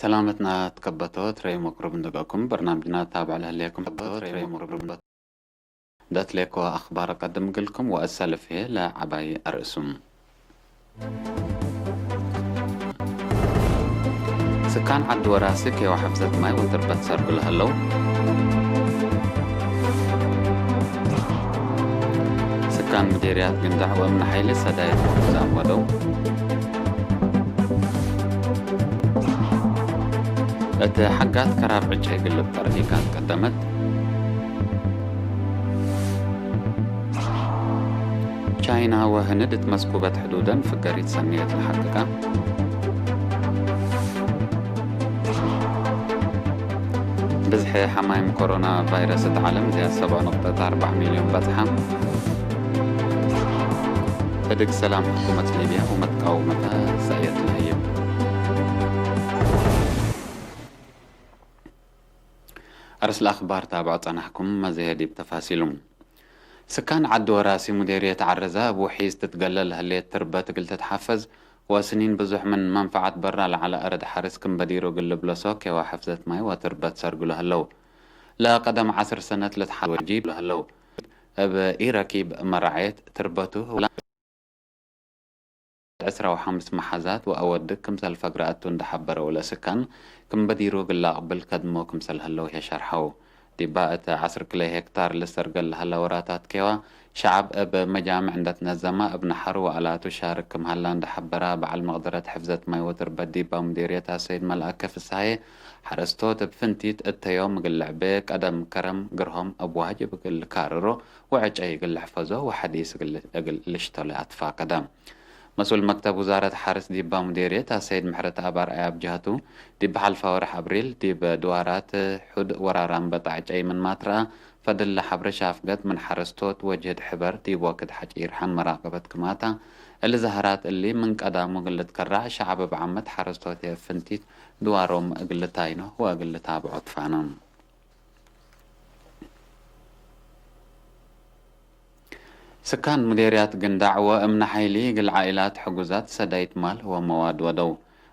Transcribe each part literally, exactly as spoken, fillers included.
ሰላመትና ትከበቶ ትረዩ መቅሩብ እንድገኩም በርናምጅና ታብዕ ለህሌኩም ደትሌኮ አክባር ቀድም እግልኩም ወእሰልፍ ህዬ ለዐባይ አርእሱም። ስካን ዐዲ ወራሲ ኬዋ ሐፍዘት ማይ ወትርበት ሰርጉ ለህለው። ስካን ምዴርያት ግንዳዕ ወእምነ ሐይሊ ሰዳይት ዛም ወደው። እት ሐጋት ከራብ ዕጨይ ግልብ ጠርሂጋት ቀደመት። ቻይና ወህንድ እት መስኩበት ሕዱደን ፍገሪት ሰንየት ለሐቅቃ። ብዝሒ ሐማይም ኮሮና ቫይረስ እት ዐለም ዝያድ ሰብዑ ነቅጠት አርበዕ ሚልዮን በጽሐ። ሕድግ ሰላም ሕኩመት ሊብያ ወመትቃወመታ ሰእየት ለህይብ። አርስ ለአክባር ታብዖ ጸናሕኩም፣ መዘየ ዲብ ተፋሲሉ። ስካን ዐዲ ወራሲ ሙዴርየት ዐረዛ እብ ውሒዝ ትትገለል ህሌት ትርበት እግል ትትሐፈዝ ወስኒን ብዙሕ ምን መንፈዐት በራ ለዐለ አርድ ሐርስ ክም በዲሩ እግል ልብለሶ ኬዋ ሐፍዘት ማይ ወትርበት ሰርጉ ለህለው። ለቀደም ዐስር ሰነት ለትሓወጂ ለህለው። እብ ኢረኪብ መራዐየት ትርበቱ ህውላ ዕስራ ወሐምስ መሓዛት ወአወድግ ክምሰል ፈግረ አቱ እንደ ሐበረው ለስካን ክም በዲሩ እግል ለአቅብል ከድሞ ክምሰል ህለው ህዬ ሸርሐው። ዲባ እት ዐስር ክለ ሄክታር ልሰርገል ለሀለ ወራታት ኬዋ ሸዐብ እብ መጃምዕ እንደ ትነዘማ እብ ነሐር ወአላቱ ሻርክ ክም ሀላ እንደ ሐበራ በዐል መቅደረት ሕፍዘት ማይ ወትርበት ዲባ ሙዴርየት አሰይድ መልአከ ፍስሐዬ ሐረስቶት እብ ፍንቲት እተ ዮም እግል ልዕቤ ቀደም ከረም ግርሆም እብ ዋጅብ እግል ልካርሮ ወዕጨይ እግል ልሕፈዞ ወሐዲስ እግል ልሽተሎ አትፋቀደ። መስኡል መክተብ ውዛረት ሐርስ ዲባ ሙዴርየት አሰይድ ምሕረተአብ አርአያ እብ ጀህቱ፣ ዲብ ሐልፋ ወርሕ አብሪል ዲብ ድዋራት ሑድ ወራር አንበጣ ዕጨይ ምንማ ትረአ፣ ፈድል ለሐብረ ሻፍገት ምን ሐረስቶት ወጅህድ ሕበር ዲብ ወክድ ሐጪር ሐን መራቀበት ክማታ፣ እሊ ዛህራት እሊ ምን ቀዳሙ እግል ልትከራዕ፣ ሸዐብ እብ ዓመት ሐረስቶት እብ ፍንቲት ድዋሮም እግል ልታይኖ ወእግል ልታብዖ ትፋነ። ስካን ሙዴርያት ግንዳዕ ወእምነ ሐይሊ እግል ዓኢላት ሕጉዛት ሰዳይት ማል ወመዋድ ወደው።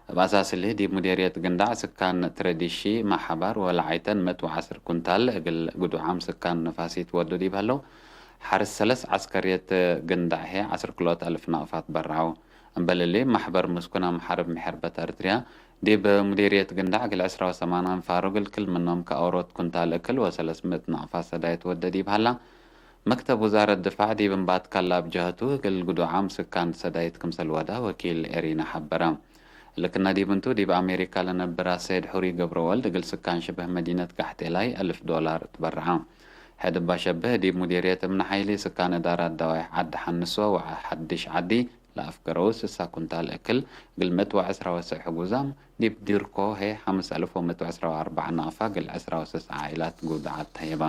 እብ አሳስ እሊ፣ ዲብ ሙዴርየት ግንዳዕ ስካን ትረዲሺ መሐባር ወለዓይተን ምእት ወዐስር ኩንታል እግል ግዱዓም ስካን ነፋሲት ወዱ ዲብ ሀለው፣ ሐርስ ሰለስ ዐስከርየት ግንዳዕ ህዬ ዐስር ክልኦት አልፍ ናቅፋት በርዐው። እምበል እሊ፣ መሕበር ምስኩናም ሐርብ ምሕርበት አርትርያ፣ ዲብ ሙዴርየት ግንዳዕ እግል ዕስራ ወሰማን አንፋሩ እግል ክል ምኖም ከአውሮት ኩንታል እክል ወሰለስ ምእት ናቅፋ ሰዳይት ወደ ዲብ ሀላ፣ መክተብ ውዛረት ድፋዕ ዲብ እንባት ካላ እብ ጀህቱ፣ እግል ግዱዓም ስካን ሰዳይት ክምሰል ወዳ ወኪል ኤሪና ሐበረ። እሊ ክና ዲብ እንቱ፣ ዲብ አሜሪካ ለነብር አሰይድ ሑሪ ገብረወልድ፣ እግል ስካን ሽብህ መዲነት ጋሕቴላይ አልፍ ዶላር ትበርዐ። ሕድ እባ ሸብህ፣ ዲብ ሙዴርየት እምነ ሐይሊ ስካን እዳራት ደዋይሕ ዐዲ ሐንሶ ወሐድሽ ዐዲ ለአፍገረው ስሳ ኩንታል እክል፣ እግል ምእት ወዕስራ ወሰዕ ሕጉዛም፣ ዲብ ዲርኮ ህዬ ሐምስ አልፍ ወምእት ወዕስራ ወአርበዕ ናቅፋ፣ እግል ዕስራ ወሰስ ዓኢላት ጉዳዓት ተህየበ።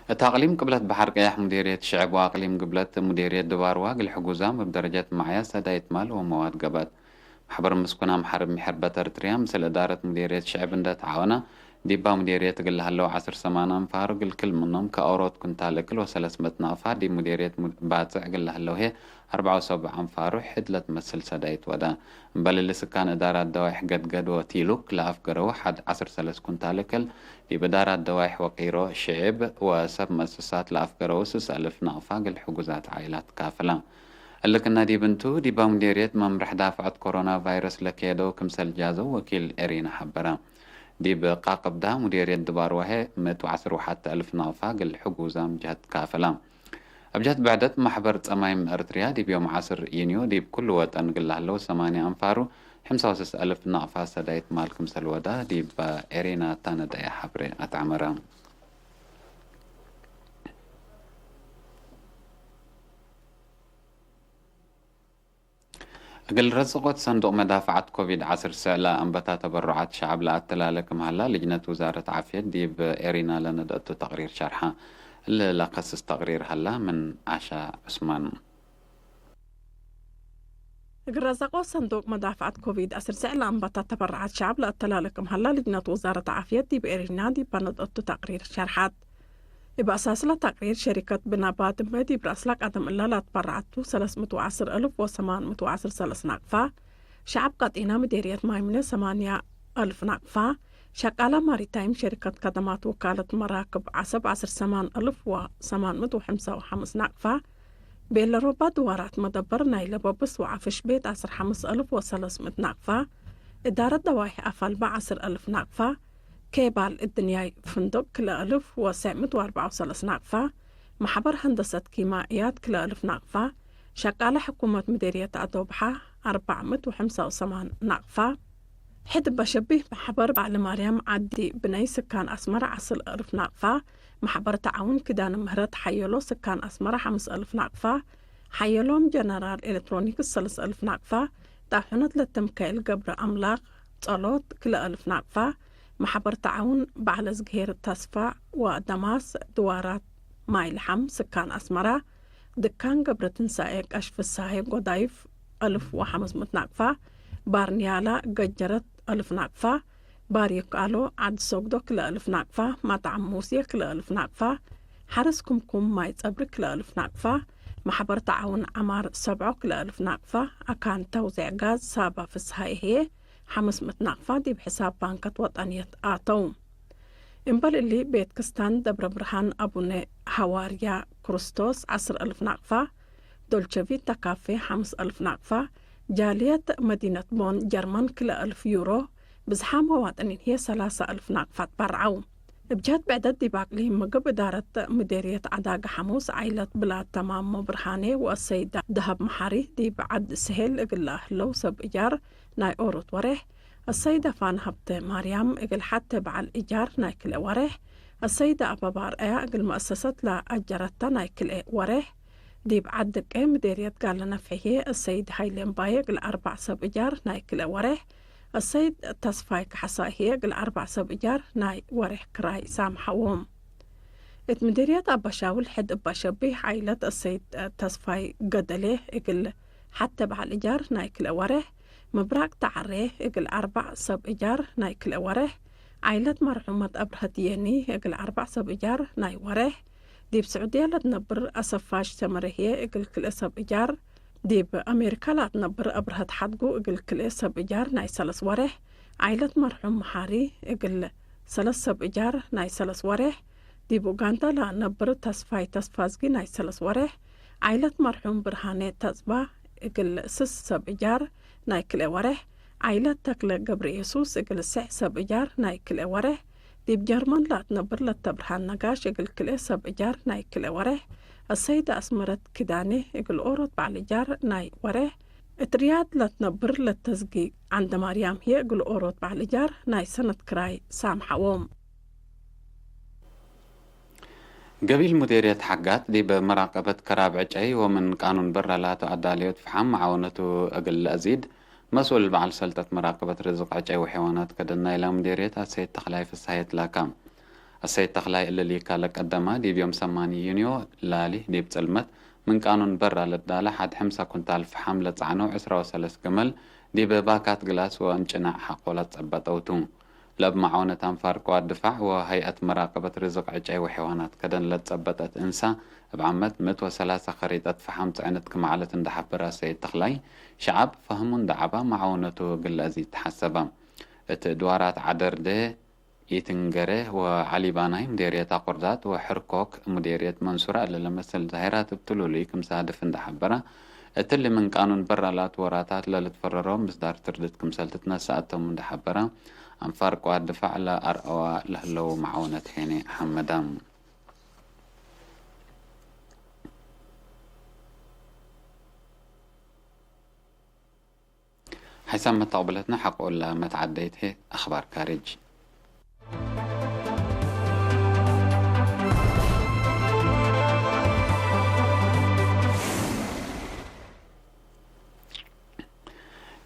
እት አቅሊም ቅብለት በሐር ቀያሕ ሙዴርየት ሽዕብ ወአቅሊም ግብለት ሙዴርየት ድባርዋ እግል ሕጉዛም እብ ደረጀት መዕያ ሰዳይት ማል ወመዋድ ገብአት። መሕበር ምስኩናም ሐርብ ምሕርበት አርትርያ ምስል እዳረት ሙዴርየት ሽዕብ እንደ ተዓወነ፣ ዲባ ሙዴርየት እግል ለሀለው ዐስር ሰማን አንፋር እግል ክል ምኖም ከአውሮት ኩንታል እክል ወሰለስ ምእት ናቅፋ፣ ዲብ ሙዴርየት ባጽዕ እግል ለሀለው ህዬ አርበዕ ወሰብዕ አንፋሩ ሕድ ለትመስል ሰዳይት ወደ። እምበል እሊ ስካን እዳራት ደዋይሕ ገድገድ ወቲሉክ ለአፍገረው ሐድ ዐስር ሰለስ ኩንታል እክል፣ ዲብ እዳራት ደዋይሕ ወቂሮ ሽዕብ ወሰብ መአሰሳት ለአፍገረው ስስ አልፍ ናቅፋ እግል ሕጉዛት ዓኢላት ካፍለ። እሊ ክና ዲብ እንቱ፣ ዲባ ሙዴርየት መምርሕ ዳፍዐት ኮሮና ቫይረስ ለከየደው ክምሰል ጃዘው ወኪል ኤሪና ሐበረ። ዲብ ቃቅብዳ ሙዴርየት ድባርዋ ህዬ ምእት ወዐስር ወሐተ አልፍ ናቅፋ እግል ሕጉዛም ጀህት ካፍለ። እብ ጀህት ብዕደት፣ መሕበር ጸማይም እርትርያ ዲብ ዮም ዐስር ዩንዮ ዲብ ኩሉ ወጠን እግል ለሀለው ሰማንያ አንፋሩ፣ ሕምሳ ወሰስ አልፍ ናቅፋ ሰዳይት ማል ክምሰል ወዳ ዲብ ኤሪና ታነዳየ ሐብሬ አትዐመረ። እግል ረጽቆት ሰንዱቅ መዳፍዐት ኮቪድ ዐስር ሰእለ አንበታ ተበሩዓት ሸዐብ ለአተላለ ክም ሀላ ልጅነት ውዛረት ዓፍየት ዲብ ኤሪና ለነደአቱ ተቅሪር ሸርሐ። እሊ ለከስስ ተቅሪር ሀላ ምን ዓሻ ዑስማን። እግል ረዘቆ ሰንዱቅ መዳፍዐት ኮቪድ ዐስር ሰእለ አንበታ ተበረዓት ሸዐብ ለአተላለ ክም ሀላ ልጅነት ውዛረት ዓፍየት ዲብ ኤሪና ዲብ ነደአቱ ተቅሪር ሸርሐት። እብ አሳስለ ተቅሪር፣ ሸሪከት ብና ባድመ ዲብ ረአስለ ቀደም እለ ለአትበረዐቱ ሰለስ ምእት ወዐስር አልፍ ወሰማን ምእት ወዐስር ሰለስ ናቅፋ፣ ሸዐብ ቀጢና ምዴርየት ማይምነ ሰማንያ አልፍ ናቅፋ፣ ሸቃላ ማሪታይም ሸሪከት ከደማት ወካለት መራክብ ዐሰብ ዐስር ሰማን አልፍ ወሰማን ምእት ወሐምሳ ወሐምስ ናቅፋ፣ ቤለሮባ ድዋራት መደበር ናይ ለበብስ ወዐፍሽ ቤት ዐስር ሐምስ አልፍ ወሰለስ ምእት ናቅፋ፣ እዳረት ደዋይሕ አፋልባ ዐስር አልፍ ናቅፋ፣ ኬባል እድንያይ ፍንዱቅ ክልኤ አልፍ ወሰዕ ምእት ወአርበዕ ወሰለስ ናቅፋ፣ መሕበር ሀንደሰት ኪማእያት ክልኤ አልፍ ናቅፋ፣ ሸቃለ ሕኩመት ምዴርየት አዶብሐ አርበዕ ምእት ወሐምሳ ወሰማን ናቅፋ፣ ሕድ በሸቢህ መሕበር በዓል ማርያም ዓዲ ብነይ ስካን አስመረ ዐስር አልፍ ናቅፋ፣ መሕበር ተዓውን ኪዳነ ምህረት ሐየሎ ስካን አስመረ ሐምስ አልፍ ናቅፋ፣ ሐየሎም ጀነራል ኤለትሮኒክስ ሰለስ አልፍ ናቅፋ፣ ጣሑነት ለትምከኤል ገብረ አምላክ ጸሎት ክልኤ አልፍ ናቅፋ፣ መሕበር ተዓውን በዓለዝግሄር ተስፋ ወደማስ ድዋራት ማይ ለሐም ስካን አስመራ፣ ድካን ገብረትንሳኤ ቀሽ ፍሳሄ ጎዳይፍ አልፍ ወሐምስ ምእት ናቅፋ፣ ባር ኒያላ ገጀረት አልፍ ናቅፋ፣ ባር የካሎ ዓድ ሶግዶ ክልኤ አልፍ ናቅፋ፣ መጥዓም ሙሴ ክልኤ አልፍ ናቅፋ፣ ሐርስ ኩምኩም ማይ ጸብሪ ክልኤ አልፍ ናቅፋ፣ መሕበር ተዓውን ዐማር ሰብዖ ክልኤ አልፍ ናቅፋ፣ አካን ተውዜዕ ጋዝ ሳባ ፍስሃየ ህዬ ሐምስ ምእት ናቅፋ ዲብ ሕሳብ ባንከት ወጠንየት አተው። እምበል እሊ፣ ቤት ክስታን ደብረ ብርሃን አቡነ ሐዋርያ ክርስቶስ ዐስር አልፍ ናቅፋ፣ ዶልቸ ቪታ ካፌ ሐምስ አልፍ ናቅፋ፣ ጃልየት መዲነት ቦን ጀርመን ክልኤ አልፍ ዩሮ፣ ብዝሓም መዋጥኒን ህዬ ሰላሳ አልፍ ናቅፋ ትበርዐው። እብ ጀህት ብዕደት ዲብ አቅሊም ምግብ እዳረት ምዴርየት ዐዳገ ሐሙስ ዓይለት ብላተ ማሞ ብርሃኔ ወአሰይዳ ደሀብ መሓሪ ዲብ ዐድ ስሄል እግል ለህለው ሰብ እጃር ናይ ኦሮት ወሬሕ፣ አሰይደ ፋን ሀብተ ማርያም እግል ሐቴ በዐል እጃር ናይ ክልኤ ወሬሕ፣ አሰይደ አበባ አርአያ እግል መአሰሰት ለአጀረተ ናይ ክልኤ ወሬሕ፣ ዲብ ዐድ ድቄ ምዴርየት ጋለ ነፍሒ ህዬ አሰይድ ሀይሌ እምባዬ እግል አርበዕ ሰብ እጃር ናይ ክልኤ ወሬሕ፣ አሰይድ ተስፋይ ከሐሳይ ህዬ እግል አርበዕ ሰብ እጃር ናይ ወሬሕ ክራይ ሳምሐዎም። እት ምዴርየት አባሻውል ሕድ እባ ሸቢህ ዓይለት አሰይድ ተስፋይ ገደሌ እግል ሐቴ በዐል እጃር ናይ ክልኤ ወሬሕ፣ ምብራቅ ተዐሬ እግል አርበዕ ሰብ እጃር ናይ ክልኤ ወሬሕ፣ ዓይለት መርሑመት አብርሀት የኒ እግል አርበዕ ሰብ እጃር ናይ ወሬሕ፣ ዲብ ስዑድየ ለትነብር አሰፋሽ ሰመረ ህዬ እግል ክልኤ ሰብ እጃር፣ ዲብ አሜሪካ ለአትነብር አብርሀት ሐድጉ እግል ክልኤ ሰብ እጃር ናይ ሰለስ ወሬሕ፣ ዓይለት መርሑም መሓሪ እግል ሰለስ ሰብ እጃር ናይ ሰለስ ወሬሕ፣ ዲብ ኡጋንዳ ለአነብር ተስፋይ ተስፋዝጊ ናይ ሰለስ ወሬሕ፣ ዓይለት መርሑም ብርሃኔ ተጽባ እግል ስስ ሰብ እጃር ናይ ክልኤ ወሬሕ፣ ዓይለት ተክለ ገብረየሱስ እግል ስዕ ሰብ እጃር ናይ ክልኤ ወሬሕ፣ ዲብ ጀርመን ለአትነብር ለተብርሃን ነጋሽ እግል ክልኤ ሰብ እጃር ናይ ክልኤ ወሬሕ፣ አሰይደ አስመረት ኪዳኔ እግል ኦሮት በዐል እጃር ናይ ወሬሕ፣ እት ርያድ ለትነብር ለተዝጊ ዐንደማርያም ህዬ እግል ኦሮት በዐል እጃር ናይ ሰነት ክራይ ሳምሐዎም። ገቢል ሙዴርየት ሐጋት ዲብ መራቀበት ከራብ ዕጨይ ወምን ቃኑን በረ ላቱ አዳለዮት ፈሓም መዓወነቱ እግል ለአዚድ፣ መስኡል በዐል ሰልጠት መራቀበት ርዝቅ ዕጨይ ወሐይዋናት ከደን ናይላ ሙዴርየት አሰይድ ተክላይ ፍስሐየት ላካ። አሰይድ ተክላይ እሊ ሊካ ለቀደማ፣ ዲብ ዮም ሰማኒ ዩንዮ ላሊ ዲብ ጽልመት ምን ቃኑን በረ ለዳለ ሐድ ሕምሰ ኩንታል ፈሓም ለጸዕነው ዕስራ ወሰለስ ግመል ዲብ ባካት ግላስ ወእንጭናዕ ሐቆ ለትጸበጠው ቱ። ለእብ መዓወነት አንፋር ቅዋት ድፋዕ ወሀይአት መራቀበት ርዝቅ ዕጨይ ወሐይዋናት ከደን ለትጸበጠት እንሳ፣ እብ ዓመት ምእት ወሰላሰ ከሪጠት ፈሓም ጽዕነት ክም ዐለት እንዴ ሐበረ አሰይድ ተክላይ፣ ሸዐብ ፈህሙ እንዴ ዐባ መዓወነቱ እግል ለአዚድ ተሐሰበ። እት እድዋራት ዐደርዴ፣ ኢትንገሬ ወዐሊ ባናይ ምዴርየት አቁርዳት ወሕርኮክ ምዴርየት መንሱራ እለ ለመሰል ዛሂራት እብ ትሉሉይ ክም ሳድፍ እንዴ ሐበረ፣ እትሊ ምን ቃኑን በረ ላቱ ወራታት ለልትፈረረው ምስዳር ትርድት ክምሰል ትትነሰእ እቶም እንዴ ሐበረ፣ አንፋር ቅዋት ድፋዕ ለአርአዋ ለህለው መዓወነት ሄኔ ሐመደ። ሐይሳም መተቅብለትነ ሐቆ እለ መትዓደይት ህይ አኽባር ካርጅ።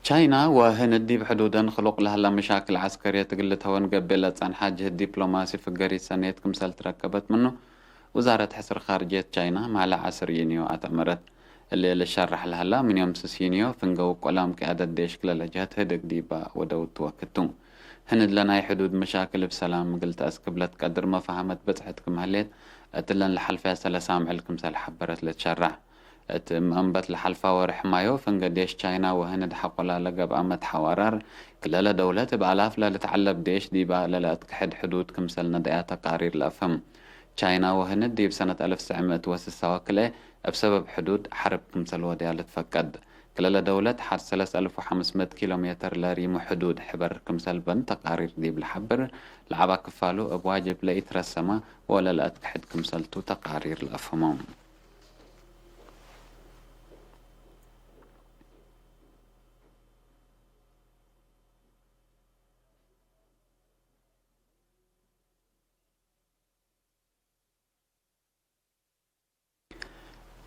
ቻይና ወህንድ ዲብ ሕዱደን ክሉቅ ለህላ መሻክል ዐስከርየት እግል ልትሀወን ገብእ ለጸንሐ ጅህድ ዲፕሎማሲ ፍገሪት ሰኔት ክምሰል ትረከበት ምኑ፣ ውዛረት ሕስር ካርጅየት ቻይና ማለ ዐስር ዩንዮ አትአመረት። እሊ ልሸራሕ ለሀላ፣ ምን ዮም ስስ ዩንዮ ፍንገው ቆላም ቅያደት ዴሽክ ለለጀሀት ህድግ ዲባ ወደውት ወክድ ቱ። ህንድ ለናይ ሕዱድ መሻክል እብ ሰላም እግል ተአስክብ ለትቀድር መፋሀመት በጽሐት ክም ህሌት፣ እትለን ለሐልፈያ ሰለስ አምዕል ክምሰል ሐበረት ልትሸራሕ። እት እም አንበት ለሐልፋ ወርሕ ማዮ፣ ፍንገ ዴሽ ቻይና ወህንድ ሐቆላ ለገብአ መትሐዋራር፣ ክለለ ደውለት እብ አላፍ ለልትዐለብ ዴሽ ዲባ ለለአትክሕድ ሕዱድ ክምሰል ነደያ ተቃሪር ለአፍህም። ቻይና ወህንድ ዲብ ሰነት አልፍ ትሰዕ ምእት ወስሳ ወክልኤ እብ ሰበብ ሕዱድ ሐርብ ክምሰል ወድያ ልትፈቀድ። ክለለ ደውለት ሐድ ሰለስ አልፍ ወሐምስ ምእት ኪሎ ሜትር ለሪሙ ሕዱድ ሕበር ክምሰል በን ተቃሪር ዲብ ለሐብር፣ ለዐባ ክፋሉ እብ ዋጅብ ለኢትረሰመ ወለ ለአትክሕድ ክምሰልቱ ተቃሪር ለአፍህሞ።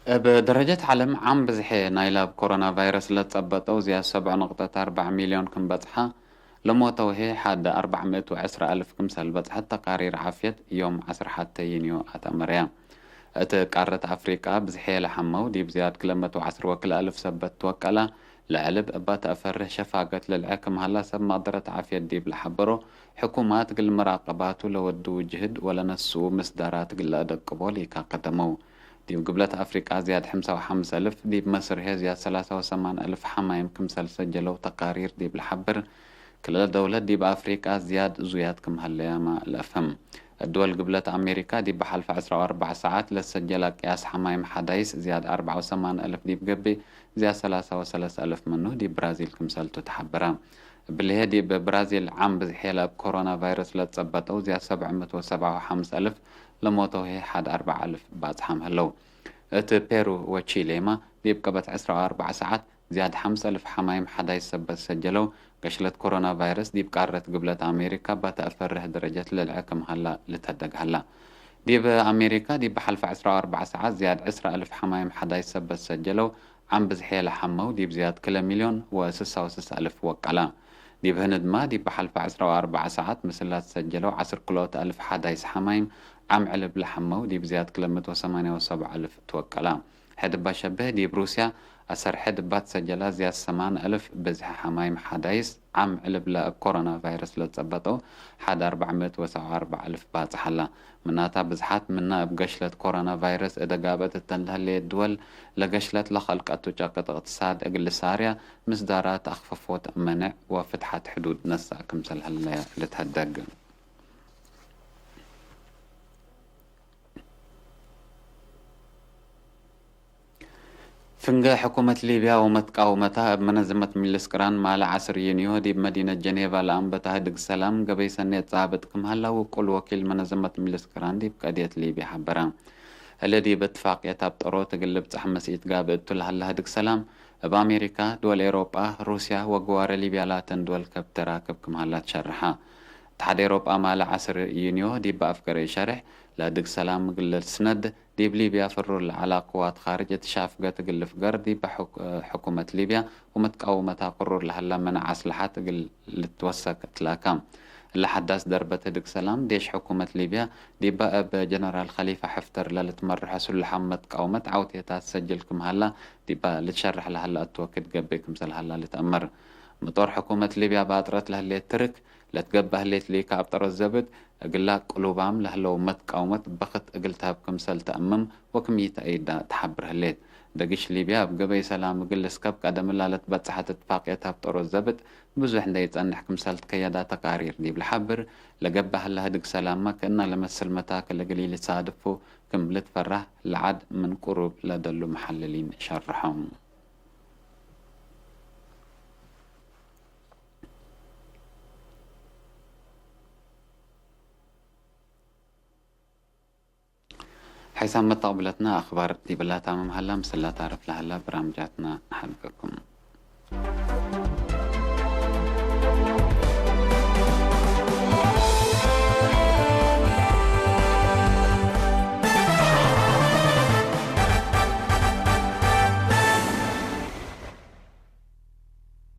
እብ ደረጀት ዐለም፣ ዓም ብዝሔ ናይላ እብ ኮሮና ቫይረስ ለትጸበጠው ዝያድ ሰብዑ ነቅጠት አርበዕ ሚልዮን ክም በጽሐ፣ ለሞተው ህዬ ሐድ አርበዕ ምእት ወዕስራ አልፍ ክምሰል በጽሐት ተቃሪር ዓፍየት ዮም ዐስር ሐቴ ዩንዮ አትአመረያ። እት ቃረት አፍሪቃ ብዝሔ ለሐመው ዲብ ዝያድ ክለ ምእት ወዐስር ወክልኤ አልፍ ሰበት ትወቀላ። ለዐልብ እባ ተአፈርህ ሸፋገት ለልዐ ክም ሀላ ሰብ መቅደረት ዓፍየት ዲብ ለሐበሮ፣ ሕኩማት እግል መራቀባቱ ለወድው ጅህድ ወለነስኡ ምስዳራት እግል ለአደቅቦ ሊካ ቀደመው። ዲብ ግብለት አፍሪቃ ዝያድ ሐምሳ ወሐምስ አልፍ፣ ዲብ መስር ህዬ ዝያድ ሰላሳ ወሰማን አልፍ ሐማይም ክምሰል ሰጀለው ተቃሪር ዲብ ለሐብር፣ ክልለ ደውለት ዲብ አፍሪቃ ዝያድ እዙያት ክም ሀለያመ ለአፍህም። እድወል ግብለት አሜሪካ ዲብ በሐልፈ ዕስራ ወአርበዕ ሰዓት ለሰጀላ ቅያስ ሐማይም ሐዳይስ ዝያድ አርበዕ ወሰማን አልፍ ዲብ ገብእ፣ ዝያድ ሰላሳ ወሰለስ አልፍ ምኑ ዲብ ብራዚል ክምሰልቱ ተሐበረ። እብሊ ህዬ ዲብ ብራዚል ዓም ብዝሔ ለእብ ኮሮና ቫይረስ ለትጸበጠው ዝያድ ሰብዕ ምእት ወሰብዓ ወሐምስ አልፍ፣ ለሞተው ህዬ ሐድ አርበዕ አልፍ ባጽሓም ህለው። እት ፔሩ ወቺሌማ ዲብ ቀበት ዕስራ ወአርበዕ ሰዓት ዝያድ ሐምስ አልፍ ሐማይም ሐዳይስ ሰበት ሰጀለው። ገሽለት ኮሮና ቫይረስ ዲብ ቃረት ግብለት አሜሪካ እባ ተአፈርህ ደረጀት ለልዐ ክም ሀላ ልትሀደግ ሀላ። ዲብ አሜሪካ ዲብ በሐልፈ ዕስራ ወአርበዕ ሰዓት ዝያድ ዕስራ አልፍ ሐማይም ሐዳይስ ሰበት ሰጀለው። ዓም ብዝሔ ለሐመው ዲብ ዝያድ ክለ ሚልዮን ወስሳ ወስስ አልፍ ወቀላ። ዲብ ህንድማ ዲብ በሐልፈ ዕስራ ወአርበዕ ሰዓት ምስላ ትሰጀለው ዐስር ክልኦት አልፍ ሐዳይስ ሐማይም፣ ዓም ዕልብ ለሐመው ዲብ ዝያድ ክለ ምእት ወሰማንያ ወሰብዓ አልፍ ትወቀላ። ሕድ እባ ሸብህ ዲብ ሩስያ አሰር ሕድ እባ ትሰጀላ ዝያድ ሰማን አልፍ ብዝሐ ሐማይም ሐዳይስ፣ ዓም ዕልብ ለእብ ኮሮና ቫይረስ ለትጸበጠው ሐድ አርበዕ ምእት ወሰብዓ ወአርበዕ አልፍ ባጽሕ ሀላ። ምናታ ብዝሓት ምና እብ ገሽለት ኮሮና ቫይረስ እደ ጋብአት እተን ለህሌት ድወል፣ ለገሽለት ለከልቀቱ ጨቅጥ እቅትሳድ እግል ልሳርያ፣ ምስዳራት አክፈፎት መነዕ ወፍትሐት ሕዱድ ነስአ ክምሰል ህለ ልትሀደግ። ፍንገ ሕኩመት ሊብያ ወመትቃውመታ እብ መነዘመት ምጅልስ ቅራን ማለ ዐስር ዩንዮ ዲብ መዲነት ጀኔቫ ለአንበተ ህድግ ሰላም ገበይ ሰኔት ጻብጥ ክም ሀላ ውቁል ወኪል መነዘመት ምጅልስ ቅራን ዲብ ቀድየት ሊብያ ሐበረ። እለ ዲብ እትፋቅየት አብጠሮት እግል ልብጸሕ መስኢት ጋብእ እቱ ለሀላ ህድግ ሰላም፣ እብ አሜሪካ፣ ድወል ኤሮጳ፣ ሩስያ ወግዋረ ሊብያ ላተን ድወል ከብት ተራክብ ክም ሀላ ትሸርሐ። እትሓድ ኤሮጳ ማለ ዐስር ዩንዮ ዲብ አፍገረ ኢሸርሕ፣ ለህድግ ሰላም እግል ልስነድ፣ ዲብ ሊብያ ፍሩር ለዐላ ቅዋት ካርጅ እት ሻፍገት እግል ልፍገር፣ ዲበ ሕኩ-፣ ሕኩመት ሊብያ ወመትቃውመታ ቅሩር ለሀላ መነዕ አስለሐት እግል ልትወሰክ ትላካ። እለ ሐዳስ ደርበት ህድግ ሰላም፣ ዴሽ ሕኩመት ሊብያ ዲበ እብ ጀነራል ከሊፋ ሕፍተር ለልትመርሐ ስሉሓም መትቃውመት ዐውቴታት ሰጅል ክም ሀላ፣ ዲበ ልትሸርሕ ለሀላ እት ወክድ ገብእ ክምሰል ሀላ ልትአመር። ምጦር ሕኩመት ሊብያ ባጥረት ለህሌት ትርክ፣ ለትገበእ ህሌት ሊካ አብጠሮት ዘብጥ፣ እግላ ቅሉባም ለህለው መትቃውመት በክት እግል ተሀብ ክምሰል ተአምም ወክም ኢተአይዳ ተሐብር ህሌት። ደግሽ ሊብያ እብ ገበይ ሰላም እግል ልስከብ ቀደምላ ለትበጽሐት እትፋቅየት አብጠሮት ዘብጥ፣ ብዙሕ እንዴ ኢጸንሕ ክምሰል ትከየዳ ተቃሪር ዲብ ለሐብር፣ ለገብእ ሀላ ህድግ ሰላምመ ክእና ለመስል መታክል እግል ኢልትሳድፉ ክም ልትፈራህ ለዐድ ምን ቅሩብ ለደሉ መሐልሊን ሸርሖም። ሐይሳም መተቅብለትና አክባር ዲብላ ታምም ሀላ፣ ምስላ ታርፍ ለሀላ ብራምጃትና ሐልቀኩም።